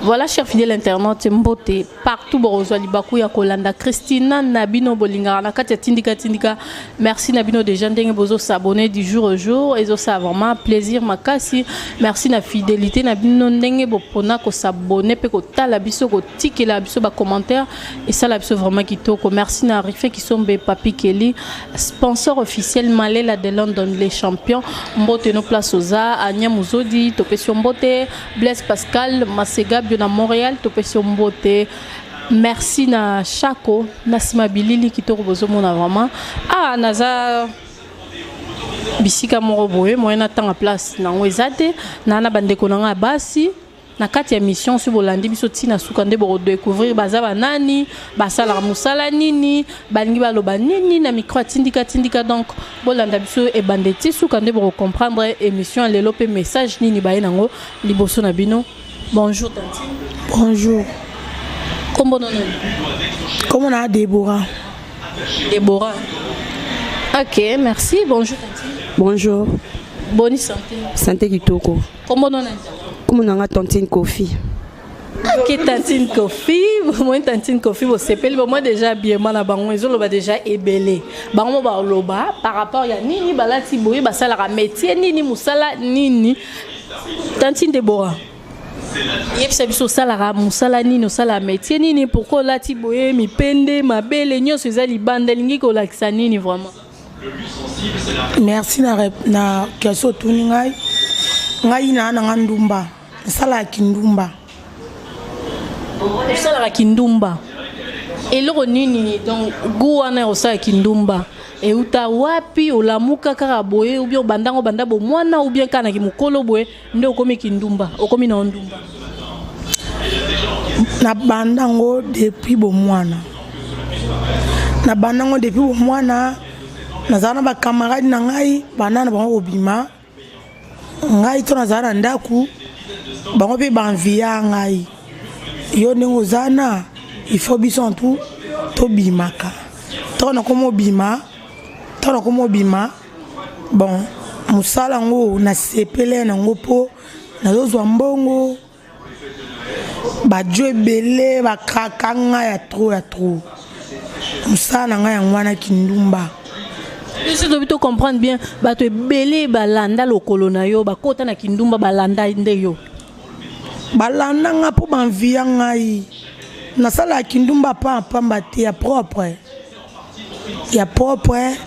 Voilà, chers fidèles internautes, mbote partout bokozwa libaku ya kolanda Christina na bino bolingaka na kati ya tindika tindika. Merci na bino déjà ndenge bozo s'abonner du jour au jour, ezosala vraiment plaisir makasi. Merci na fidélité na bino ndenge bopona ko s'abonner pe kotala biso, kotikela biso ba commentaire, esala biso vraiment kitoko. Merci na Rife Kisombe, Papi Kelly, sponsor officiel Malela de London, les champions. Mbote no place oza Anya Muzodi, topesi yo mbote. Blaise Pascal Masega bio na Montréal, topesi yo mbote. Merci na Chako na nsima bilili kitoko bozomona vraiment. Ah, naza bisika moko boye, moyen natanga place nango eza te. Na bandeko na nga ya basi na kati ya mission, soki bolandi biso ntina suka nde bokodécouvrir baza banani, basalaka mosala nini, balingi baloba nini na micro ya Tindika Tindika. Donc bolanda biso ebande ti suka nde bokocomprendre émission ya lelo mpe message nini baye nango liboso na bino. Bonjour tantine. Bonjour. Kombo no nani? Comment on a Déborah? Déborah, ok, merci. Bonjour tantine. Bonjour. Boni santé? Santé kitoko. Kombo no nani? Kombo na nga Tantine Kofi. Ok, tantine Kofi. Bomoi tantine Kofi, bosepeli bomoi déjà biema na bango ezoloba déjà ebele. Bango mo baloba par rapport ya nini balati boye, basalaka métier nini, mosala nini. Tantine Debora, yebisa biso osalaka mosala nini, osalaka métier nini, pourquoi olati boye, mipende mabele nyonso eza libanda, elingi kolakisa nini vraiment? Merci na question otuni ngai. Ngai na nga ndumba, nasalaka kindumba. Osalaka kindumba, eloko nini? Donc gu wana ya kosala kindumba euta wapi? Olamuka kaka boye ou bien obandango obanda bomwana ou bien kaka na kimokolo boye nde okomi kindumba, okomi na ndumba? Nabanda yango depuis bomwana. Nabanda yango depuis bomwana. Nazala na bacamarade na ngai, banda na bango kobima ngai to nazala na ndako, bango mpe banvia ngai: yo ndenge oza na, il faut biso antu tobimaka. Ntango nakoma obima, ntango nakoma obima, bon, mosala yango nasepele nango mpo nazozwa mbongo. Bajo ebele bakaka ngai ya trop, ya trop. Mosala na ngai yango wana, kindumba. Biso tobi to comprendre bien, bato ebele balanda lokolo na yo, bakota na kindumba, balanda nde yo? Balanda nga mpo banvia ngai. Nasalaka kindumba pa pamba te, ya propre, ya propre.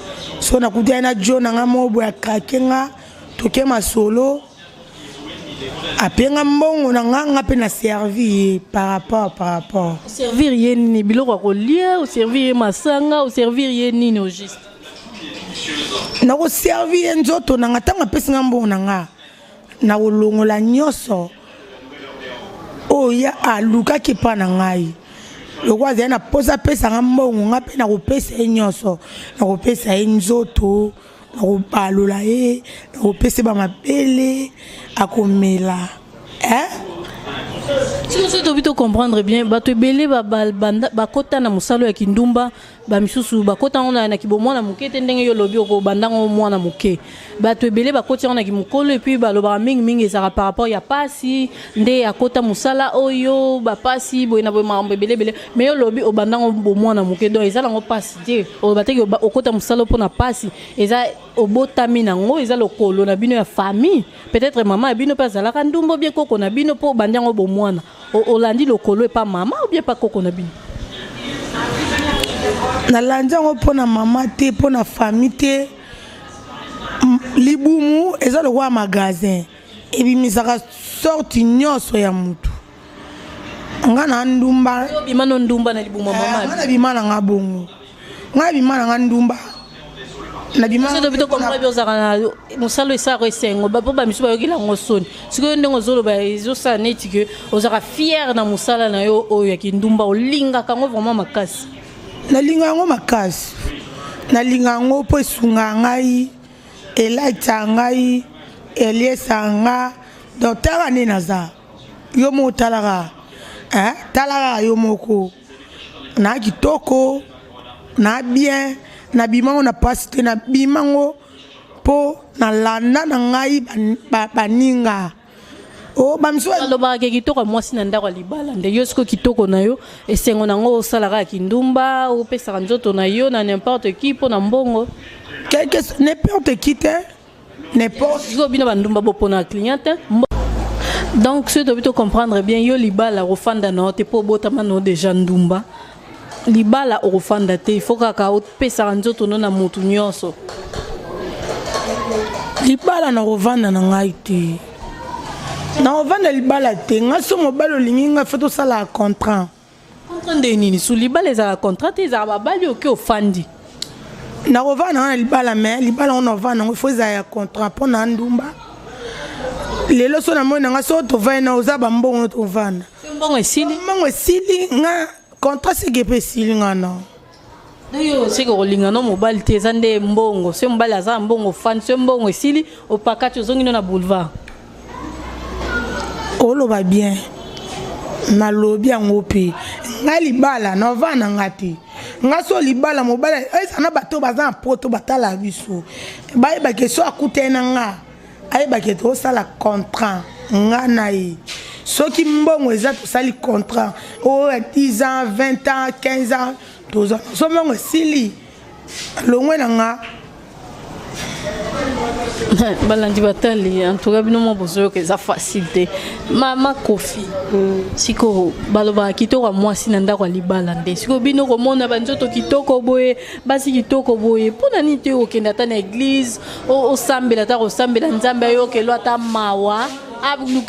So nakutani na jo na nga moko boye, akrake nga, toke masolo, apenga mbongo na nga, nga mpe na servi ye par rapport. Servir ye nini? Biloko ya kolia, oservir ye masanga, oservir ye nini au juste? Nakoservi ye nzoto na nga. Ntango apesi nga mbongo na nga, nakolongola nyonso oyo ye alukaki epa na ngai. Lokola azali na mposa apesanga mbongo, nga mpe nakopesa ye nyonso. Nakopesa ye nzoto, nakobalola ye, nakopesa ye bamabele akomela, eh? Siko soki tobi to comprendre bien, bato ebele bakota na mosala ya kindumba, bamisusu bakota yango na kibomwana moke te. Ndenge yo olobi okobanda yango mwana moke, bato ebele bakoti yango na kimokolo. Et puis balobaka mingimingi ezalaka par rapport ya pasi nde akota mosala oyo, bapasi boye na boye, makambo ebele ebele. Mais yo olobi obanda yango bomwana moke, donc eza nango pasi te. Oloba teke okota mosala mpona pasi, eza obotami nango, eza lokolo na bino ya famille. Peut-être mama ya bino mpe azalaka ndumba, bien koko na bino, mpo obandi yango bomwana. Olandi lokolo epa mama ou bien epa koko na bino? Nalandi yango mpo na mama te, mpo na famille te. Libumu eza lokola magasin, ebimisaka sorte nyonso ya mutu. Nga na ndumba. Obima no ndumba na libumu ya mama? Nga nabima na nga bongo, nga nabima na nga ndumba, nabima. Soki tobi tocomprendre bien, ozalaka na mosala esalaka esengo, mpo bamisu bayokela yango soni. Sikoyo ndenge ozoloba, ezosala neti ke ozalaka fier na mosala na yo oyo ya kindumba, olingaka yango vraiment makasi. Nalinga yango makasi. Nalinga yango mpo esunga ngai, elaitisa ngai, eliesa nga. Donc tala nde naza, yo moko talaka, eh? Tala kaka yo moko, na kitoko na bien. Nabimango na pasi te, nabimango mpo nalanda na ngai baninga. O bamisu Balobaka ke kitoko ya mwasi na ndako ya libala nde yo. Sikoyo kitoko na yo, esengo nango osalaka ya kindumba, opesaka nzoto na yo na n'importe qui mpo na mbongo. Quelque n'importe qui te, n'importe. Sikoyo bino bandumba bopona client te. Donc soki tobi tocomprendre bien, yo libala okofanda na yo te mpo obotama na yo déjà ndumba. Libala okofanda te, il faut kaka opesaka nzoto no na motu nyonso. Libala na kovanda na ngai te, na kovanda libala te. Ngai so mobali olingi ngai, faut tosala contrat. Contrat nde nini? Su libala ezalaka contrat te, ezalaka babali oke ofandi. Nakovanda nanga na libala, mais libala ngo nakovanda nango, faut ezala ya contrat mpo na ndumba. Lelo so namoni nanga so tovandi na oza bambongo, tovanda. Mbongo esili. Mbongo esili, nga contrat seke mpe esili nga na. Yo seke kolinga no mobali te, eza nde mbongo. So mobali aza na mbongo, ofandi. So mbongo esili, opakati, ozongi no na boulevard. Oloba bien, nalobi yango mpe ngai libala naovanda na nga te. Nga so libala, mobali eza na bato baza na poto batala biso, bayebake so akutani na nga, ayebake tosala contrat nga na ye. Soki mbongo eza, tosali contrat oyo ya 10 ans, 20 ans, 15 ans, toza. So mbongo esili, longwe na nga. Balandi batali, en tout cas bino mwa bozoyoka, eza facile te. Mama Kofi, sikoyo balobaka kitoko ya mwasi na ndako ya libala nde. Sikoyo bino komona banzoto kitoko boye, basi kitoko boye, mpona nini te okende ata na église, osambela, ata kosambela Nzambe ayokelo ata mawa,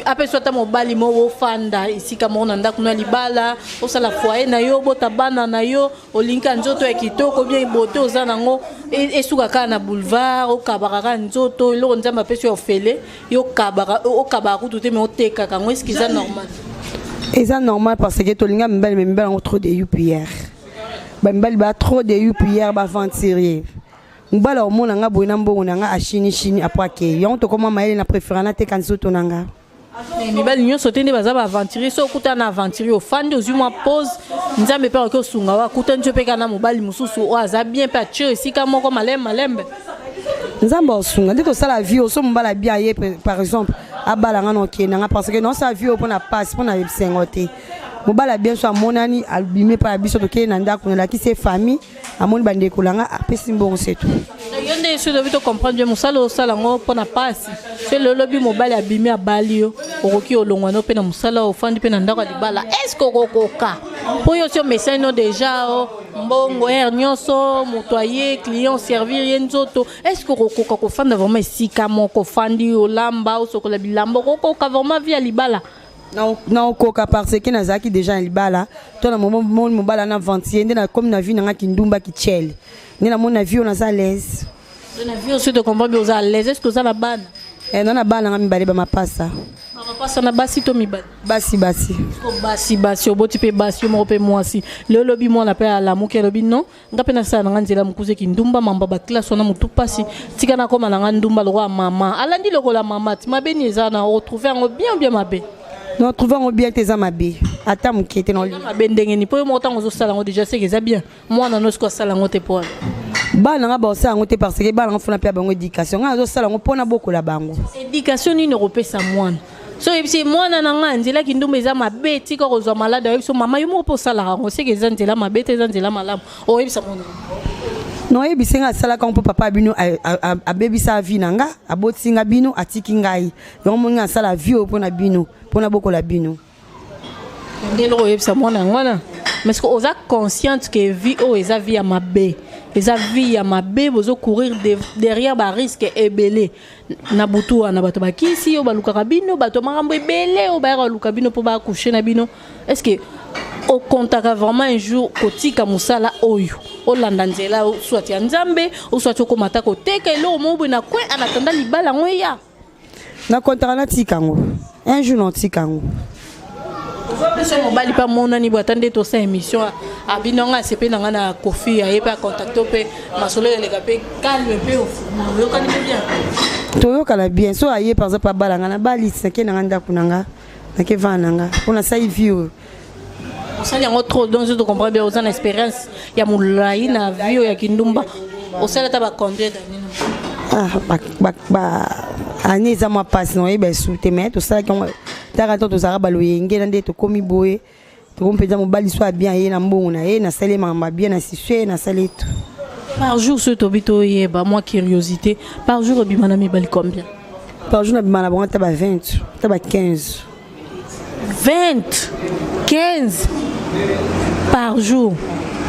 apesa ata mobali moko, ofanda esika moko na ndako no ya libala, osala foyer na yo, obota bana na yo? Olingi nzoto ya kitoko bien, bote oza nango, esuka kaka na boulevard, okabaka kaka nzoto, eloko Nzambe apesi yo ofele, yo okabaka, okabaka kutu te, mais otekaka yango. Est-ce eza normal? Eza normal parce que tolinga mibali, mais mibali yango trop de upr. Bamibali ba trop de upr, baaventurier. Mobali omona nga boye na mbongo na nga, ashini shini apo akei. Yango tokoma mayele na préféra nateka nzoto na nga. Mibali nyonso te nde baza baaventurier. So okutana na aventurier, ofandi, ozwi mwa pause, Nzambe mpe akoki osunga wa akutani so mpe kaka na mobali mosusu oyo aza bien mpe atie esika moko malembe malembe. Nzambe aosunga nde tosala vie oyo. So mobali abi aye, par exemple abala nga, na okende nga parce que naosala vie oyo mpona pasi, mpona esengo te. Mobali abien so amonani, abimi epai ya biso, tokei na ndako, nalakisi ye famille, amoni bandeko na nga, apesi mbongo, c'est tout. Yo nde soki tobi tocomprendre bien, mosala osala yango mpona pasi. So lelo lobi mobali abimi, abali yo, okoki olongwa no mpe na mosala, ofandi mpe na ndako ya libala, est ce okokoka? Mpo yo si omesani no déjà o mbongo heure nyonso, moto aye client, servir ye nzoto, est ce que okokoka kofanda vraiment esika moko, ofandi, olamba, osokola bilamba? Okokoka vraiment vie ya libala? Naokoka parce que nazalaki déjà na libala. To na moni mobali na aventurier nde nakomi na vie nanga kindumba kichele, nde namoni na vie oyo naza à l'aise. Na vie oyo tocomprendre bien, oza à l'aise. Est ce que oza na bana? Na na bana nga mibale, bamapasa. Bamapasa na basi to mibali? Basi, basi. Basi, basi. Oboti mpe basi, yo moko mpe mwasi. Lelo olobi mwana mpe alamuki, alobi: "Non, nga mpe nasala na nga nzela mokuse, kindumba, mamba baclasse wana, motu mpasi, tika nakóma na nga ndumba lokola mama." Alandi lokola mama ti mabe ni eza na retrouve yango bien bien mabe? Non, trouve yango bien te, eza mabe ata moke te. Mabe ndenge ni? Mpo yo moko ntango ozosala yango déjà, seke eza bien. Mwana no siko asala yango te mpo wana? Bana nga baosala yango te parce que bana nga fona mpe ya bango éducation. Nga nazosala yango mpona bokola bango. Éducation nini okopesa mwana so oyebisi mwana na nga nzela kindumba eza mabe, tika kozwa malade? Oyebisi mama, yo moko mpe osalaka yango, seke eza nzela mabe te, eza nzela malamu. Oyebisa mwana? Noyebisi nga asalaka mpo papa bino abebisa vie na nga, abotisi nga bino, atiki ngai. Yango moni nga asala vie oyo mpona bino, mpona bokola bino. Nde eloko oyebisa mwana yango wana. Mais ce oza consciente que vie oyo eza vie ya mabe, eza vie ya mabe, bozocourir derrière barisque ebele na butu wana, bato bakisi oyo balukaka bino, bato makambo ebele oyo bayaka baluka bino mpo baaccoucher na bino. Est ce que okontaka vraiment un jour kotika mosala oyo, olanda nzela soit ya Nzambe, soit okóma ata koteka eloko moko boye na coin en attendant libala yango eya? Nakontaka natika yango un jour, natika yango. So mobali mpe amonani boye, ata nde tosala émission, abino nga asepe na nga na Kofi, aye mpe acontacte mpe, masolo eleka mpe calme mpe oyokani mpe bien? Toyokana bien. So aye, par exemple abala nga, nabalisi, nake na nga ndako na nga, nake vana na nga mpo nasali vie oyo. Osali yango trop, donc je te comprends bien, oza na expérience ya molai na vie oyo ya kindumba. Osali ata bacombien d'année? Ah, ba année eza mwa mpasi na oyeba esu te, mais tosalaki yango. Taka to tozalaka baloyenge na nde tokomi boye. Tokomi mpenza mobali so bien ye na mbongo na ye, nasali makambo bien na siswe, nasali tout. Par jour, soki tobi toyeba, mwa curiosité, par jour obima na mibali combien? Par jour nabima na bango ata ba 20, ata ba 15. 20, 15 par jour?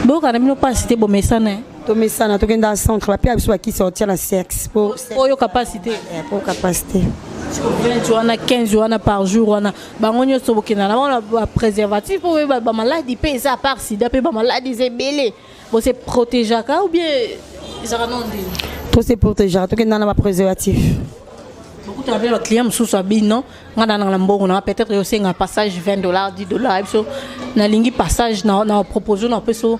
Boyoka na bino mpasi te? Bomesana, eh? Tomesana. Tokenda centre, bapia biso bakisi otia na sexe po oyoka mpasi te. Po capacité. 20 wana, 15 wana par jour wana, bango nyonso bokenda na bango na bapréservatif? Mpo oyeba bamaladi mpe eza, à part sida mpe bamaladi eza ebele. Bose protégeaka ou bien ezalaka no ndeni? Tose protégeaka, tokenda na bapréservatif. Bokutana mpe baclient mosusu abi: "Non, nga na nanga na mbongo nanga, peut-être yosenga passage 20 dollars, 10 dollars, biso nalingi passage na propose na peso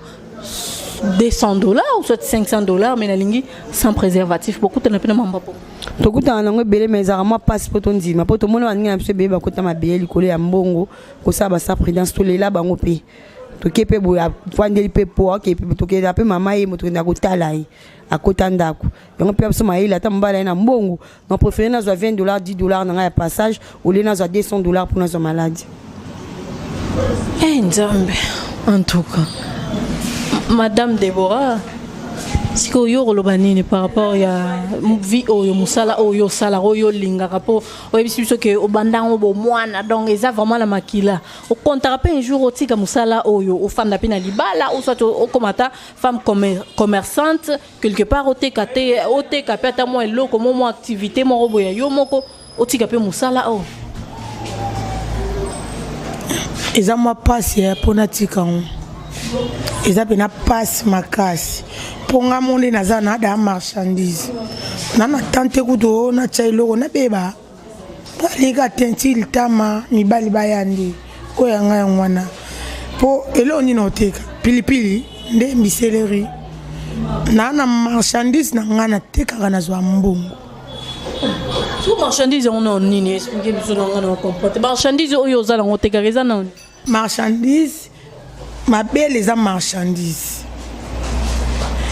200 dollars ou soit 500 dollars, mais nalingi sans préservatif." Bokutana mpe na mamba po? Tokutana nango ebele, mais ezalaka mwa mpasi mpo tondima, mpo tomoni baninga na biso ebele bakota mabele likolo ya mbongo, kosala basa prudence. Tolela bango mpe, toke mpe boye, afandeli mpe po ake mpe tokenda mpe mama ye mo, tokenda kotala ye, akota ndako yango mpe biso mayele. Ata mobali aye na mbongo, na préféré nazwa 20 dollars, 10 dollars na ngai ya passage au lieu nazwa 200 dollars mpo nazwa maladie. Eh Nzambe! En tout cas, Madame Déborah, sikoyo yo koloba nini par rapport ya vie oyo, mosala oyo osalaka, oyo olingaka? Mpo oyebisi biso ke obandango bomwana, donc eza vraiment na makila. Okontaka mpe un jour otika mosala oyo, ofanda mpe na libala, ou soit okoma ata femme commerçante quelque part, oteka te, oteka mpe ata mwa eloko mo, mwa activité moko boye yo moko, otika mpe mosala oyo? Eza mwa mpasi ya mpo natika yango, eza mpena mpasi makasi, mpo nga mo nde naza na da marchandise na tante kutu natya eloko nabeba alika tentile tama mibali baya nde oyo yanga yango wana. Mpo eloko nini oteka? Pilipili nde miseleri na marchandise na ngai natekaka, nazwa mbongo. So marchandise yango na nini? Explique biso na nga na comprendre. Marchandise oyo oza nango otekaka eza nani? Marchandise mabele eza marchandise,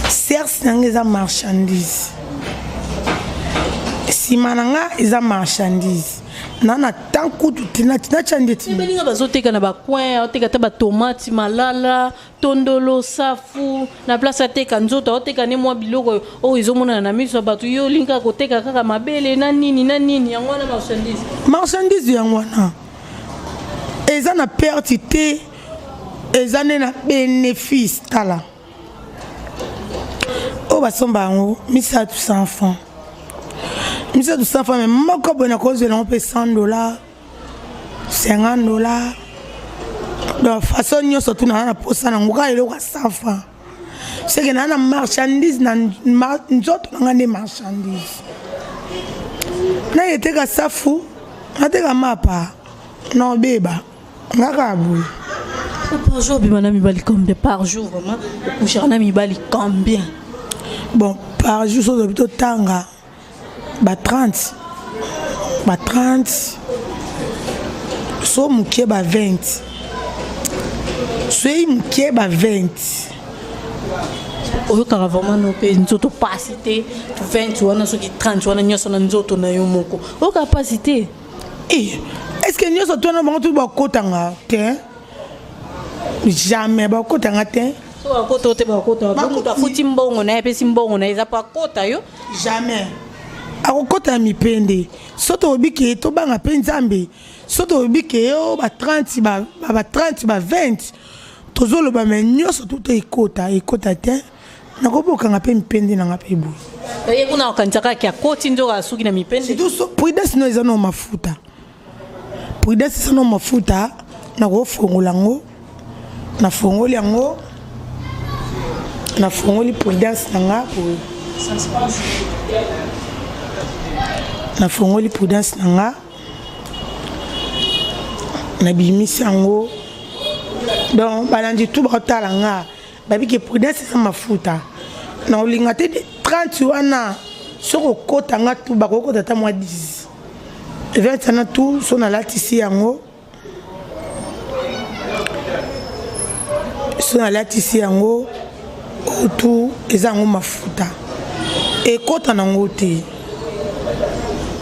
serse na nga eza marchandise, nsima na nga eza marchandise na tan kutu te natya ndeti. Baninga bazoteka na bacoin, aoteka ata batomate, malala, tondolo, safu. Na place ateka nzoto, aoteka ne mwa biloko oyo ezomonana na miso ya bato. Yo olingi koteka kaka mabele na nini na nini. Yango wana marchandise? Marchandise yango wana eza na perte te, eza nde na bénéfice. Tala oyo basomba yango misato 100 francs, misato 100 francs, mais moko boye nakozwela yango mpe 100 dollars, 50 dollars. Donc façon nyonso tu naa na posa nango kaka eloko ya 100 francs, seke naa na marchandise na nzoto na nga nde marchandise. Nayeteka safu, nateka mapa na obeba nga kaka boye. Par jour obima na mibali combien par jour? Vraiment, okushaka na mibali combien? Bon, par jour soki olobi totanga, ba 30, ba 30, so moke ba 20, soki moke ba 20. Oyokaka vraiment no mpe nzoto pasi te? 20 wana, soki 30 wana nyonso na nzoto na yo moko, oyokaka pasi te? Est ce que nyonso twana bango tu bakotanga te? Jamais bakotanga te. So bakota te, bakota moto afuti mbongo na ye, apesi mbongo na ye, eza po akota yo. Jamais akokota ya mipende. So toyebi ke tobanga mpe Nzambe, so toyebi ke yo ba 30, ba 30, ba 20 tozoloba, me nyonso tuta ekota, ekota te. Nakobokanga mpe mipende nanga mpe boye. Ye kuna akanisa kaka akoti, nzoka asuki na mipende. Surtout so prudence no eza no mafuta, prudence eza no mafuta. Nakofongola yango, nafongoli yango, nafongoli prudence na nga boye, nafongoli prudence na nga, nabimisi yango. Donc balandi tu bakotala nga, babiki prudence eza mafuta. Na olinga te 30 wana, soki okota nga tu bakokota ata mwa 10, 20 wana tu. So nalatisi yango, so nalatisi yango otu eza yango mafuta, ekota nango te.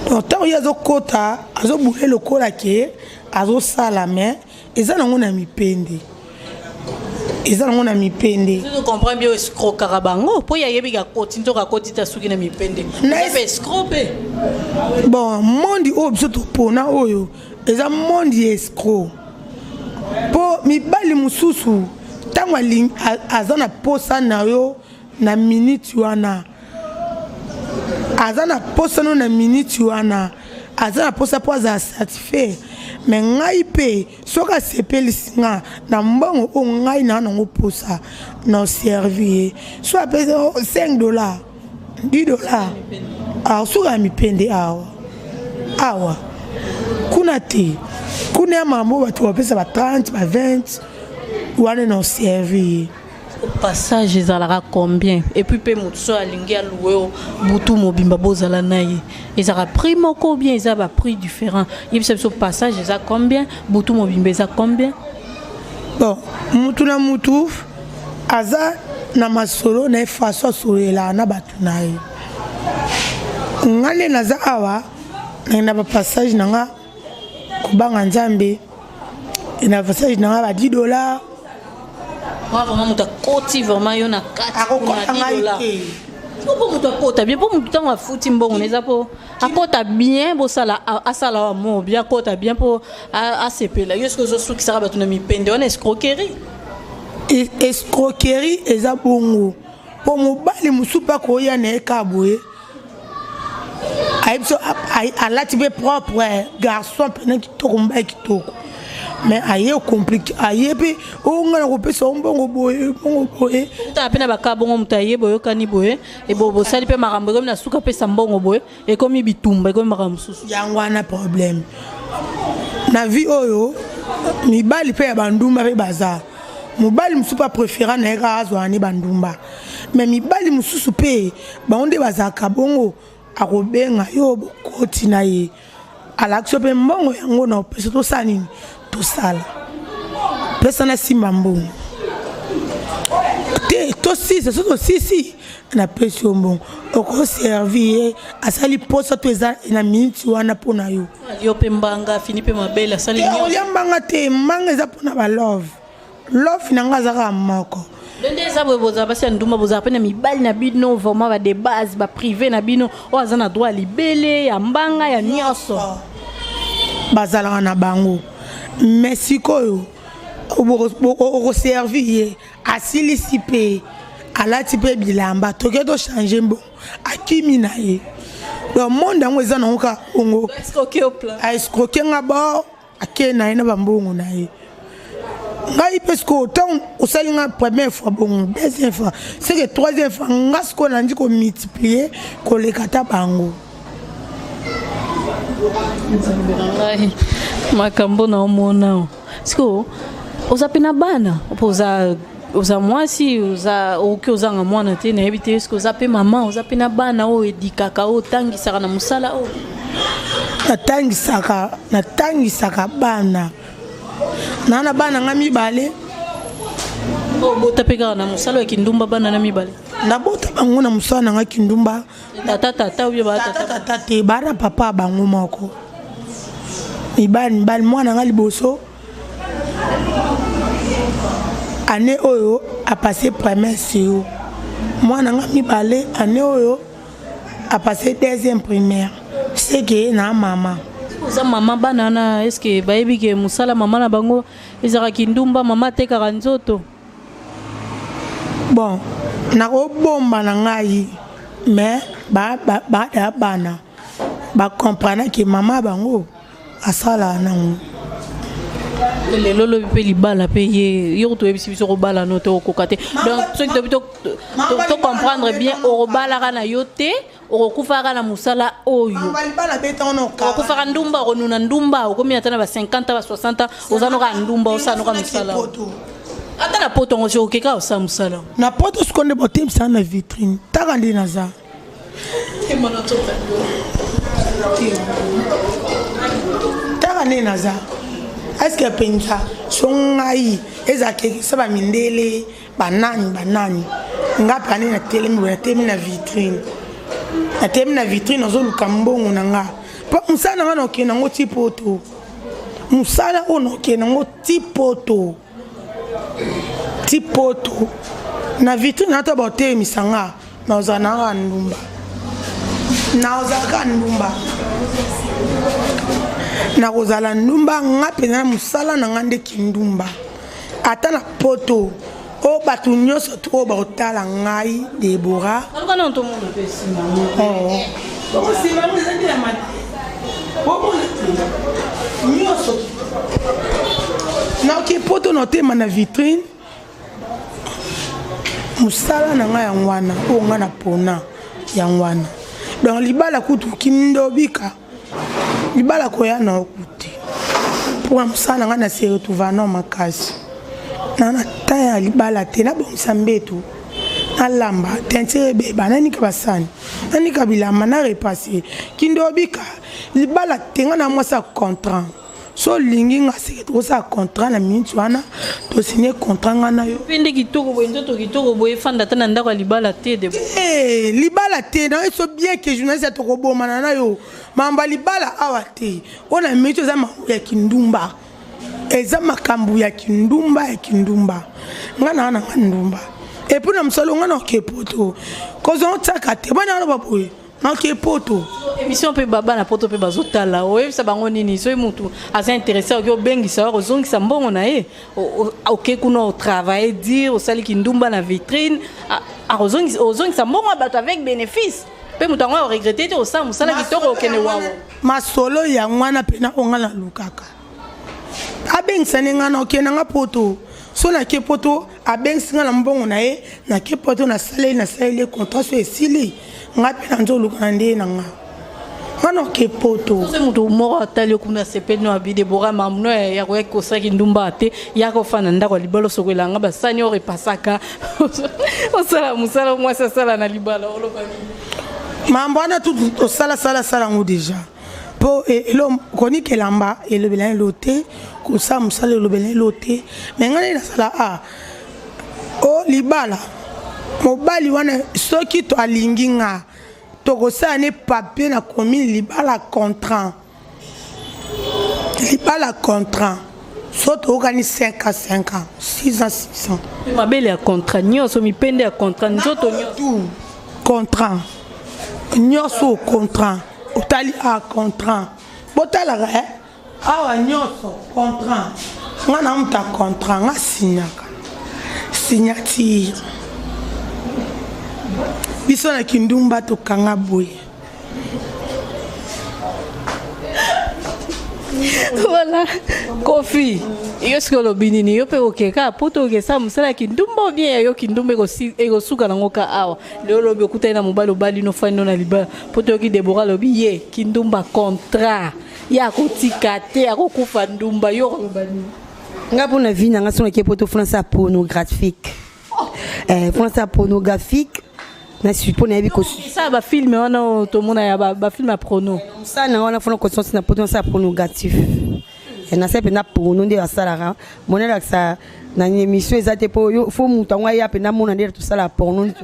Donc ntango ye azokota, azobule lokola ke azosala, mais eza nango na mipende, eza nango na mipende. Comprend bien, escroquaka bango mpo ye ayebiki akoti, nzoka akoti te, asuki na mipende. Mpe escroc mpe. Bon, monde oyo biso topona oyo eza monde ya escroc, mpo mibali mosusu, ntango aza na posa na yo na minute wana, aza na posa no na minute wana, aza na posa mpo azala satisfait. Mais ngai mpe, soki asepelisi nga na mbongo oyo ngai na nango posa na servi ye, so apesi 5 $, 10 $, awa suka ya mipende awa awa. Kuna te, kuna ya makambo bato bapesa ba 30, ba 20 wana, na servi ye. Passage ezalaka combien? Et puis mpe motu so alingi alouer o butu mobimba, bozala na ye, ezalaka prix moko ou bien eza baprix différent? Yebisa biso, passage eza combien, butu mobimba eza combien? Bon, mutu na mutu aza na masolo na ye, façon asololelaka na bato na ye. Nga nde naza awa, na bapassage na nga, kobanga Nzambe, na passage na nga ba 10 $. Wa vraiment, moto akoti vraiment yo na kati? Akokota ngai te. Mpo moto akota bien, mpo moto ntango afuti mbongo na eza mpo akota bien, bosala, asala wa mo bien, akota bien mpo asepela. Yo soki ozosukisaka bato na mipende wana, escroquerie. Escroquerie eza bongo, mpo mobali mosusu mpe akoya na ye ka boye, ayebi so alati mpe propre, garçon mpena kitoko, mobali kitoko, mais aye compliqué, aye mpe oyo ngai na kopesa o mbongo boye, mbongo boye. Tala mpe na baka bongo, moto aye, boyokani boye, ebo bosali mpe makambo, ekomi na suka, apesa mbongo boye, ekomi bitumba, ekomi makambo mosusu. Yango wana problème na vie oyo. Mibali mpe ya bandumba mpe baza. Mobali mosusu mpe apréféra na ye kaka azwaka ne bandumba, mais mibali mosusu mpe bango nde bazalaka bongo. Akobenga yo, bokoti na ye, alakisi yo mpe mbongo yango na opesa, tosala nini, tosala, pesa na nsima mbongo te, tosisa. So tosisi, napesi yo mbongo, okoservi ye, asali posa to eza na miniti wana mpo na yo. Yo mpe mbanga afini mpe mabele, asali nyonso. Olia mbanga te, mbanga eza mpona balove. Love na nga aza kaka moko. Nde eza boye, bozala basi ya ndumba, bozala mpe na mibali na bino vraiment bade base baprivé na bino oyo aza na droit ya libele, ya mbanga, ya nyonso? Bazalaka na bango, mais sikoyo okoservi ye, asilisi mpe alati mpe bilamba, toke tochange mbongo, akimi na ye. Donc monde yango eza nango kaka bongo. Escroquer au plein. Aescroquer nga bor, akei na ye na bambongo na ye. Ngai mpe sikoyo, ntango osali nga première fois bongo, deuxième fois, c'est que troisième fois, nga sikoyo nandi komultiplier koleka ta bango. Nzambe na ngai, makambo na omona sikoyo, oza mpe na bana mpo oza mwasi, oza okoki ozanga mwana te, nayebi te. Eske oza mpe mama, oza mpe na bana oyo edikaka, oyo otangisaka na mosala oyo? Natangisaka bana naa na bana nga mibale. Obota mpe kaka na mosala oyo kindumba, bana na mibale? Nabota bango na mosala na nga kindumba. Tata tata oyo ba tata tata te, bana papa bango moko, mibali mibali. Mwana nga liboso, année oyo apasse première CO. Mwana nga mibale, année oyo apasse deuxième primaire. Seke na mama. Oza mama, bana wana est-ce bayebi ke mosala mama na bango ezalaka kindumba, mama atekaka nzoto? Bon, nakobomba na ngai, mais bada bana bacomprendre ke mama bango asalaka nango. Lelo lobi mpe libala mpe ye yo toyebisi biso kobala no te, okoka te. Donc soki tobi tocomprendre bien, okobalaka na yo te, okokufaka na mosala oyo. Libala betango na Okufaka ndumba, okonuna ndumba, okomi ata na ba 50, ba 60, oza noka ndumba, osala noka mosala ata na poto yango, soki okeka osala mosala. Na poto sikoyo nde botemisaka na vitrine, taka nde naza. Taka nde naza, est-ce mpenza so ngai ezalaka ekesa bamindele, banani banani, nga mpe ane natelemi boye, natelemi na vitrine, natelemi na vitrine, nazoluka mbongo na nga. Mpo mosala na ngai nakokende yango ti poto. Mosala oyo nakokende yango ti poto. Ti poto. Na vitrine na to baotelemisa nga, nazala na kaka ndumba. Nazala kaka ndumba. Nakozala ndumba nga mpenza mosala na nga nde kindumba. Ata na poto oyo bato nyonso to oyo bakotala ngai Debora. Nsima yango eza nde ya omona nyonso naoki poto na otema na vitrine mosala na ngai yango wana oyo ngai na pona yango wana donc libala kutu kindobika libala koya na okute mpona mosala na ngai na se retrouva no makasi na na temps ya libala te nabongisa mbetu nalamba teinture ebeba nanika basani nanika bilamba na repasse kindobika libala te ngai na mwasi ya contrat so olingi nga seke tokosala contrat na minute wana tosigne contrat nga na yo mpe nde kitoko boye nzoto kitoko boye efanda ata na ndako ya libala te de eh, libala te na so bien ke journaliste tokobomana na yo mambo ya libala awa te oyo na minute eza makambo ya kindumba eza makambo ya kindumba ya kindumba nga na nga ndumba epuis na mosolo nga na oke poto kozwa otiaka te bana aloba boye Naoke poto. Émission pe baba na poto pe bazotala. Oyebisa bango nini soki mutu aza intéressé oki obengisa yo kozongisa mbongo na ye oke kuna otravaille dire osali kindumba na vitrine akozongisa mbongo ya bato avec bénéfice mpe moto yango aregrete te osala mosala kitoko okende wawo masolo yango wana mpena oyo ngai nalukaka abengisa nde ngai nakokende nanga poto so nake poto abengisi ngai na mbongo na ye nake poto nasaleli nasaleli ye contrat so esili ngai mpe nanzoluka na ndeye na ngai nga nake poto soki moto moko atali yo kuna asepeli no abi debora mamuno ya koyaki kosaki ndumba te yaka ofanda ndako ya libala osokola nga basani oyo epasaka osala mosala mwasi asala na libala oloba nini mambo wana tu tosalasalasala yango deja mpo e, elo konika elamba elobela elo te kosala mosala elobela elo te me ngai nde nasala a ah, o libala mobali wana soki to alingi nga tokosala ne papier na commune libala contrat libala contrat so toyokani 5 ans 5 ans 6 ans 6 ans mabele ya contrat nyonso mipende ya contrat nzoto nyonso contrat nyonso contrat otali a contrat botalaka eh? awa nyonso contrat nga na moto ya contrat nga signaka signature biso na kindumba tokanga boye voilà kofi yo soki olobi nini yo mpe okeka poto okesala mosala ya kindumba obien ya yo kindumba ekosuka nango ka awa lelo olobi okutani na mobali obali no fani no na libala mpo toyoki debora alobi ye kindumba contrat ye akotika te akokufa ndumba yo okoloba nini nga mpo na vie na nga soki nake poto fona sa pornographique eh, fona sa pornographique na mpo nayebi kosala bafilme wana oyo tomona ya bafilme ya prono mosala na wana fona kosonsi na poto nasala pornogratif eh, nasala mpenza porno nde basalaka mona elakisa na émission eza te mpo fo moto yango aya mpenza mona nde tosala porno nde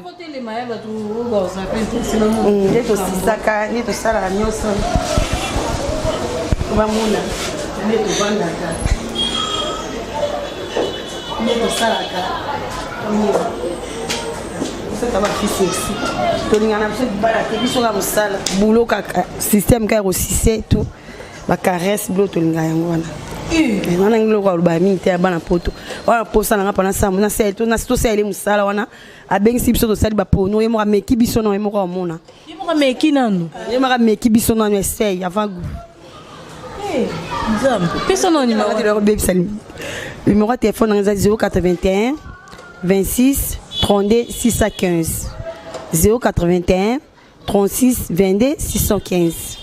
tosisaka nde tosalaka nyonso bamona nde tovandaka nde tosalaka biso bafisi esi tolingana biso libala te biso kaka mosala boulot kaka système kaka kosise tout bacaresse bilo tolinga yango wana wana ngi loko aloba mingi te ya bana poto wana posa nanga mpona sambo tosaleli mosala wana abengisi biso tosali bapono ye moko ameki biso nano ye moko amona ye moko ameki nanu ye moko ameki biso nanu essaye avant goût nzambe pesa nano nimero bebisa numéro ya telefone nanga eza 081 26 32 615 081 36 22 615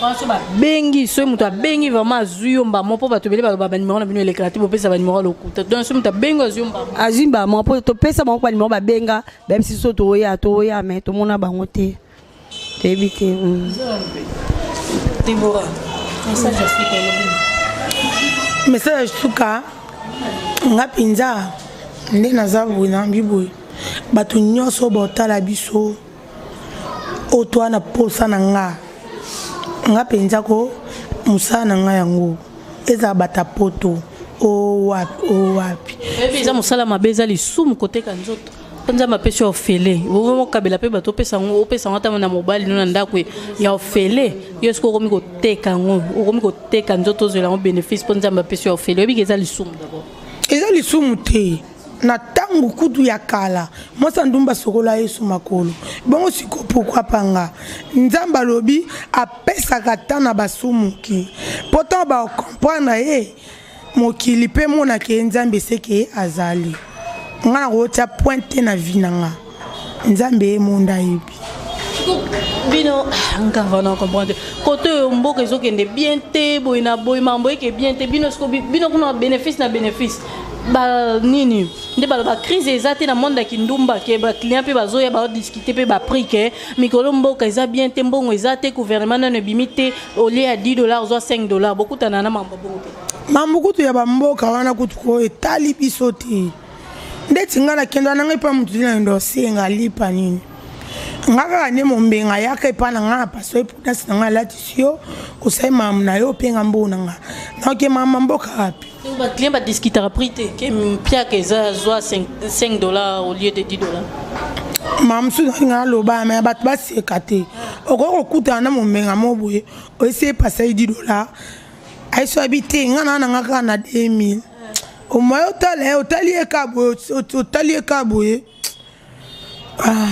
wana so babengi soki moto abengi vraiment azwi yo mbamo mpo bato ebele baloba banimero na bino elekaka te bopesa banimero ya lokuta donc soki moto abengi azwi yo mbamo azwi mbamo mpo topesa bango banimero babenga bayebisi biso toya toya me tomona bango te toyebi te mm. Deborah message ya suka elobi message ya suka nga mpenza nde naza boye nambi boye bato nyonso botala biso oyo toa na posa na nga. Nga mpenza ko mosala na ngai yango ezala bata poto o wapi o wapi. Oyebi eza mosala mabe, eza lisumu koteka nzoto. Mpo Nzambe apesi yo ofele, okabela mpe bato, opesa yango, opesa yango ata na mobali no na ndako ya ofele. Yo soki okomi koteka yango, okomi koteka nzoto, ozwela yango bénéfice, mpo Nzambe apesi yo ofele. Oyebi ke eza lisumu d'abord. Eza lisumu te. Na ntango kutu ya kala, mwasi ya ndumba asokola Yesu makolo. Bongo siko pourquoi pas nga? Nzambe alobi apesaka temps na basumuki mpo ntango bacomprendre ye mokili mpe monaka ye Nzambe seke ye azali. Nga nakotia point te na vie na nga, Nzambe ye monde ayebi. Bino ngava na comprendre kote oyo mboka ezokende bien te, boye na boye, mambo eke bien te. Bino siko bino kuna bénéfice na bénéfice ba nini nde baloba crise eza te na monde ya kindumba, ke baclient mpe bazoya baodiscute mpe baprix, ke mikolo mboka eza bien te, mbongo eza te, gouvernement nano ebimi te, au lieu ya 10 $ ozwa 5 $. Bokutana na mambo bongo te? Mambo kutu ya bamboka wana kutu ko etali biso te. Ndeti ngai nakenda na ngai mpa motu te, na osenga lipa nini, nga kaka nde mombenga ayaka epa na ngai na paso epudasi na ngai, alatisi yo, osali makambo na yo, openga mbongo na nga, naoke mama mboka wapi. Baclient badiscutaka prix te, ke mpiaka eza zwa 5 $ au lieu de 10 $? Mama mosusu nalinga naloba me bato baseka te. Okoki kokutana na mombenga mo boye, oyesi epasa ye 10 $, ayeso abi te, nga na nga kaka na 2000. Omoye otala ye, otali ye ka boye, otali ye ka boye. Ah.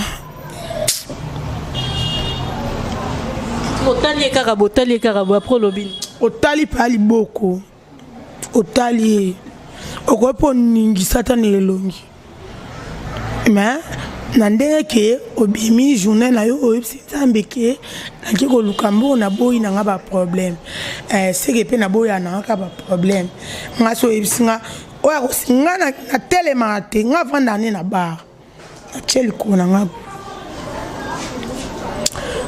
Otali ye kaka boye, otali ye kaka boye, après olobi? Otali mpe liboko, otali ye, okoki mpo oningisa ata na elongi, mais na ndenge ke obimi journée na yo, oyebisi Nzambe ke nake koluka mbongo, naboyi na nga baproblème, seke mpe naboya na nga kaka baproblème. Nga so oyebisi nga oyo nga natelemaka te, nga vanda ne na bar, natie likolo na nga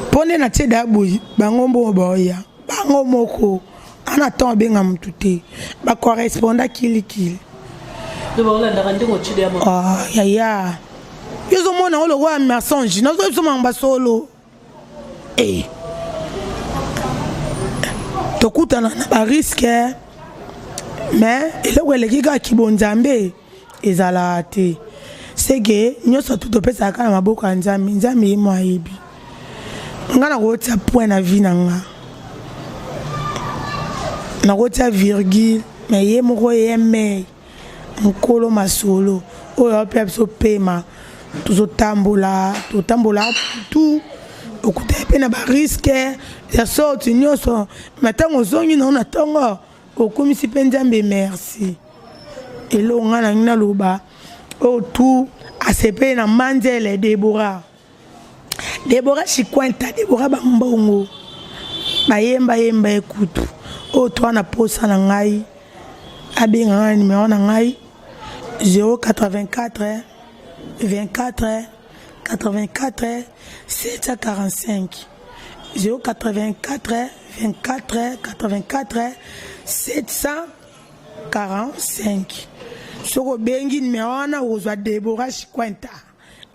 mpo nde natie da boye, bango mbongo baoya bango moko ana ntango abenga motu te, bacorresponda kilikili. Yaya, yo ozomona ngo lokola mensonge, nazoyebi biso makambo basolo. E tokutana na barisque, mais eloko eleki kaka kibonzambe ezalaka te. Seke nyonso tu topesaka kaka na maboko ya Nzambe. Nzambe ye mo ayebi. Nga nakotia point na vie na nga, nakotia virgule, mais ye moko ye mei mokolo masolo oyo aopea biso pema. Tozotambola, totambola tu, okutani mpe na barisque ya sorte nyonso, ma ntango ozongi nao na ntongo, okomisi mpe Nzambe merci. Eloko ngai nangi naloba, oyo tu asepeli na manzele Debora, Debora Chikwenta, Debora bambongo bayembayemba ekutu, oyo to na posa na ngai, abenga ngai na numero na ngai 084 24 84 745, 084 24 84 745. Soki obengi numero wana, okozwa Debora Chikwenta,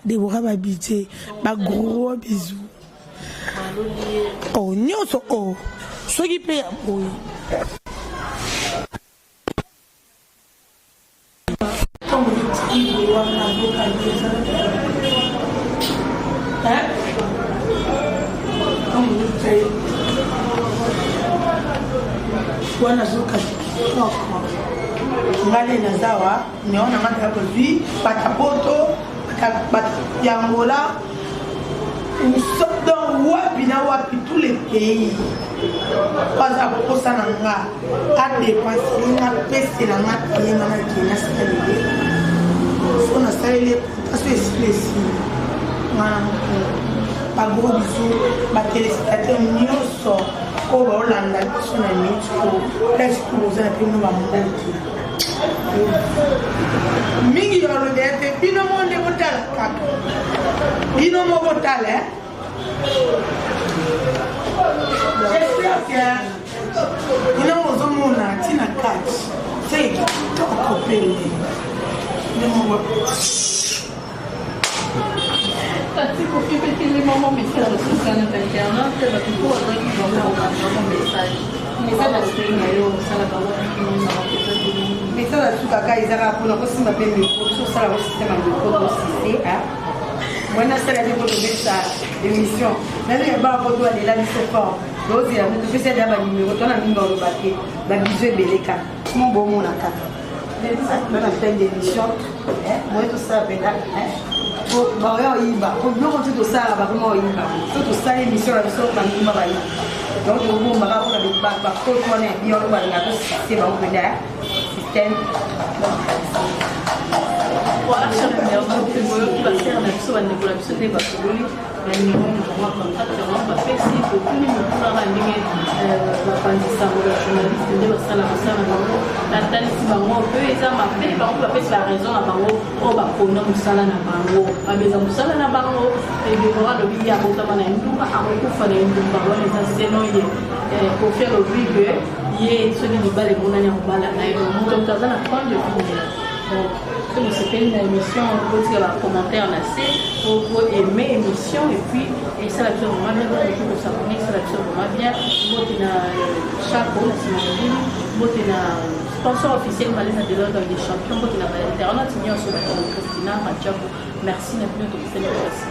Debora babidje. Bagros bisous. O nyonso o soki mpe ya boye. Ntango otiki wana, mboka ezala ntango wana azoka kitoko. Nga nde naza wa neo na nga nda kozwi batapoto ya Angola, donc wapi na wapi, tous les pays. Aza posa na nga, adepense nga, pesela nga, paye nga, nakende nasalele. So nasaleli so esili, esili nga na mokolo. Bagros bisous, batéléspectateur nyonso oyo baolanda biso na minute oyo, place tu boza na bino, bambote mingi. Balobela te, bino mo nde botala kaka, bino mo botala. J'espère que bino ozomona ntina kati se kitoko pele. Tati Kofi mpe mama message osuka na bainternet, bato mpo bazalaki bango message, message asei na yo osala bango. Message asukaka eza kaka mpona kosimba mpe micro. Biso osala ko système ya micro tosise wana, asala te mpo tobetisa émission nani ya baa mpo toalela biso fort, tozela mpe topesi ya banimero to na mingi oloba te. Babizu ebele kaka mo bomona kaka na fin d'émission moye tosala mpena baoya oyiba biloko ti tosalaka, bakoma oyiba. So tosala émission na biso, bandumba bayiba. Donc tobombaka mpona bakoto wana ya bien oyo balinga tosise bango mpena système. Voilà, cher internaute, boyoki basere na biso, bandeko na biso nde basololi banimero na bango ya contact yango bapesi. Totuni motunaka ndenge bapanzi sango ya journaliste nde basala mosala na bango, natalisi bango mpe eza mabe. Bango bapesi baraison na bango oyo bapona mosala na bango, babeza mosala na bango. Debora alobi ye abotama na ndumba, akokufa na ndumba, wana eza seno ye. Kofi alobi ke ye soki libala emonani, akobala na ye. Moto moto aza na point de vue. Donc soki bosepeli na émission, botika bacommentaire na se po aimer émission et puis esala biso vraiment bien. Bokoki kos'abonner, esala biso vraiment bien. Mbote na Chapo na nsima ya bino, mbote na sponsor officiel Malena de Londres des champions, mbote na bainternaute nyonso bato Christina Majabu. Merci na bino, tokosali makasi.